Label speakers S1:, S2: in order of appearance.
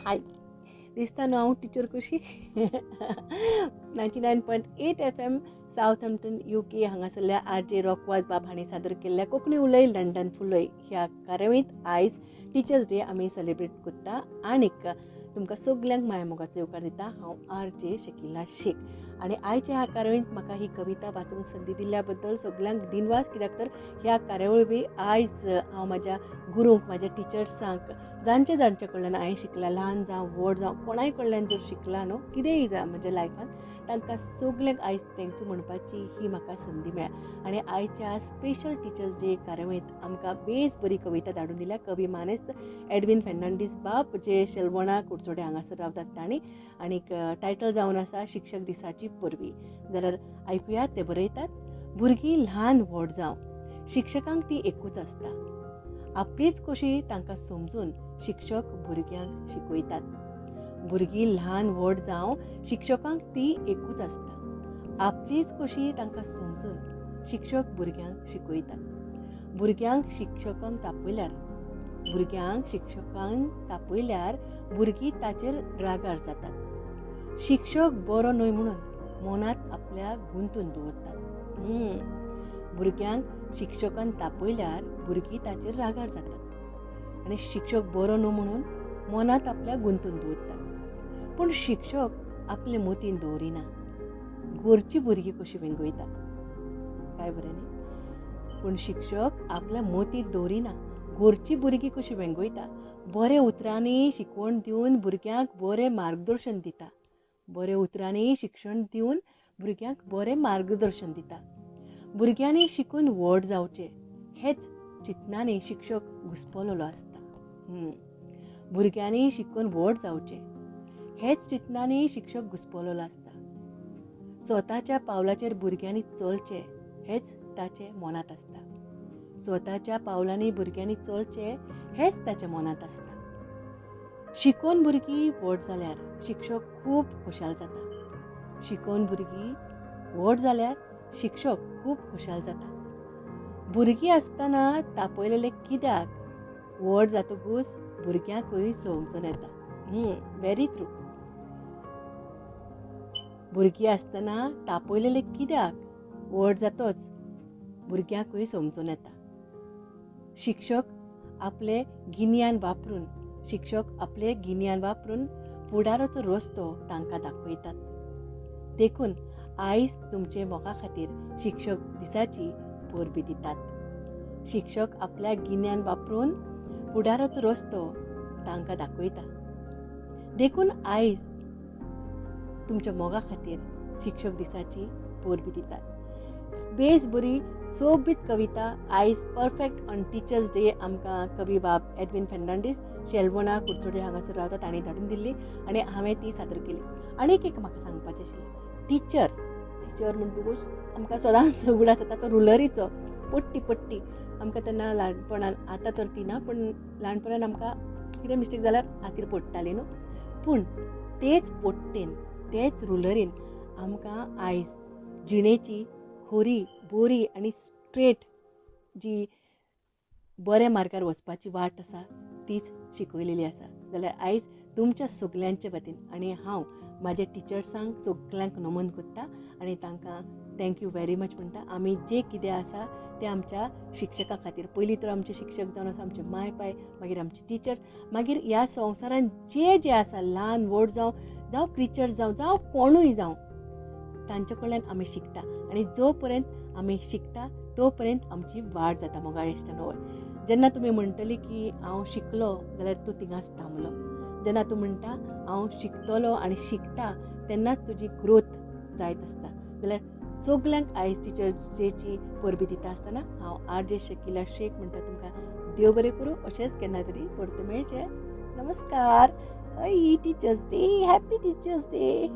S1: हाय दिसता न्हू हांव टिचर कशी. 99.8 FM Southampton UK हांगासरल्या आर जे रॉकवाज बाब हांणी सादर केल्ल्या कोंकणी उलय लंडन फुलय ह्या कार्यावळींत आयज टिचर्स डे आमी सेलिब्रेट करता आनीक तुमकां सगल्यांक मायामोगाचो येवकार दिता. हांव आर जे शकिला शेख आनी आयच्या ह्या कार्यावळींत म्हाका ही कविता वाचूंक संदी दिल्ल्या बद्दल सगल्यांक दिनवास, कित्याक तर ह्या कार्यावळी बी आयज हांव म्हाज्या गुरूंक, म्हाज्या टिचर्सांक, जांचे जांचे कडल्यान हांवें शिकलां, ल्हान जावं व्हड जावं कोणाय कडल्यान जर शिकलां न्हू कितेंय जावं म्हज्या लायफान, तांकां सगल्यांक आयज thank you म्हणपाची ही म्हाका संदी मेळ्ळ्या. आनी आयच्या स्पेशल टिचर्स डे कार्यावळींत आमकां बेस बरी कविता धाडून दिल्या कवी मानेस्त एडवीन फेर्नांडीस बाब, जे शेलवणा कुडचोडे हांगासर रावतात तांणी, आनीक टायटल जावन आसा शिक्षक दिसाची परबी. जाल्यार आयकुया ते बरयतात, भुरगीं ल्हान व्हड जावं शिक्षकांक ती एकूच आसता, आपलीच कशी तांकां समजून शिक्षक भुरग्यांक शिकयतात. भुरगीं ल्हान व्हड जावं शिक्षकांक ती एकूच आसता, आपलीच कशी तांकां समजून शिक्षक भुरग्यांक शिकयतात. भुरग्यांक शिक्षकांक तापयल्यार, भुरग्यांक शिक्षकांक तापयल्यार भुरगीं ताचेर रागार जातात. शिक्षक बरो न्हय म्हणून मनांत आपल्या गुंतून दवरतात. भुरग्यांक शिक्षकान तापयल्यार भुरगीं ताचेर रागार जातात आनी शिक्षक बरो न्हू म्हणून मनांत आपल्या गुंतून दवरतात. पूण शिक्षक आपले मतीन दवरिना, घरची भुरगीं कशी वेंगयता काय बरें न्ही. पूण शिक्षक आपल्या मतींत दवरिना, घरची भुरगीं कशी वेंगयता, बरे उतरांनी शिकवण दिवन भुरग्यांक बरें मार्गदर्शन दिता, बरे उतरांनी शिक्षण दिवन भुरग्यांक बरें मार्गदर्शन दिता. भुरग्यांनी शिकून व्हड जावचें हेच चिंतनांनी शिक्षक घुस्पलेलो आसता. भुरग्यांनी शिकून व्हड जावचें हेच चिंतनांनी शिक्षक घुस्पलेलो आसता. स्वताच्या पावलाचेर भुरग्यांनी चलचें हेच ताचें मनांत आसता. स्वताच्या पावलांनी भुरग्यांनी चलचें हेच ताच्या मनांत आसता. शिकोवन भुरगीं व्हड जाल्यार शिक्षक खूब खुशाल जाता. शिकोवन भुरगीं व्हड जाल्यार शिक्षक खूब खुशाल जाता. भुरगीं आसतना तापयलेले कित्याक व्हड जातकूच भुरग्यांकूय समजून येता. Very true. भुरगीं आसतना तापयलेले कित्याक व्हड जातच भुरग्यांकूय समजून येता. शिक्षक आपले गिन्यान वापरून, शिक्षक आपले गिन्यान वापरून फुडाराचो रस्तो तांकां दाखयतात. देखून आयज तुमचे मोगा खातीर शिक्षक दिसाची परबी दितात. शिक्षक आपल्या गिन्यान वापरून फुडाराचो रस्तो तांकां दाखयता. देखून आयज तुमच्या मोगा खातीर शिक्षक दिसाची परबी दितात. बेस बरी सोबीत कविता आयज परफेक्ट ऑन टिचर्स डे आमकां कवी बाब एडवीन फेर्नांडीस शेलवणा कुडचोडे हांगासर रावता तांणी धाडून दिल्ली आनी हांवें ती सादर केली. आनीक एक म्हाका सांगपाचें आशिल्लें, टिचर टिचर म्हणटकूच आमकां सदांच उगडास जाता तो रुलरीचो पट्टी पट्टी. आमकां तेन्ना ल्हानपणान, आतां तर ती ना, पूण ल्हानपणान आमकां कितें मिस्टेक जाल्यार हातीर पडटाली न्हू. पूण तेच पट्टेन, तेच रुलरीन आमकां आयज जिणेची खरी बरी आनी स्ट्रेट जी बऱ्या मार्गार वचपाची वाट आसा तीच शिकयलेली आसा. जाल्यार आयज तुमच्या सगल्यांच्या वतीन आनी हांव म्हाज्या टिचर्सांक सगल्यांक नमन करता आनी तांकां thank you very much म्हणटा. आमी जे कितें आसा तें आमच्या शिक्षकां खातीर. पयलीं तर आमचे शिक्षक जावन आसा आमचे माय पाय, मागीर आमचे टिचर्स, मागीर ह्या संवसारान जे जे आसा ल्हान व्हड जावं, जावं क्रिचर्स जावं, जावं कोणूय जावं, तांचे कडल्यान आमी शिकता आनी जो पर्यंत आमी शिकता तो पर्यंत आमची वाड जाता. मोगाळ इश्टांनो, जेन्ना तुमी म्हणटली की हांव शिकलो जाल्यार तूं थिंगाच थांबलो. जेन्ना तूं म्हणटा हांव शिकतलो आनी शिकता तेन्नाच तुजी ग्रोथ जायत आसता. जाल्यार सगल्यांक आयज टिचर्स डेची परबी दिता आसतना हांव आर जे शकिला शेख म्हणटा तुमकां देव बरें करूं. अशेंच केन्ना तरी परतें मेळचें. नमस्कार. हय, teachers day, happy teachers day.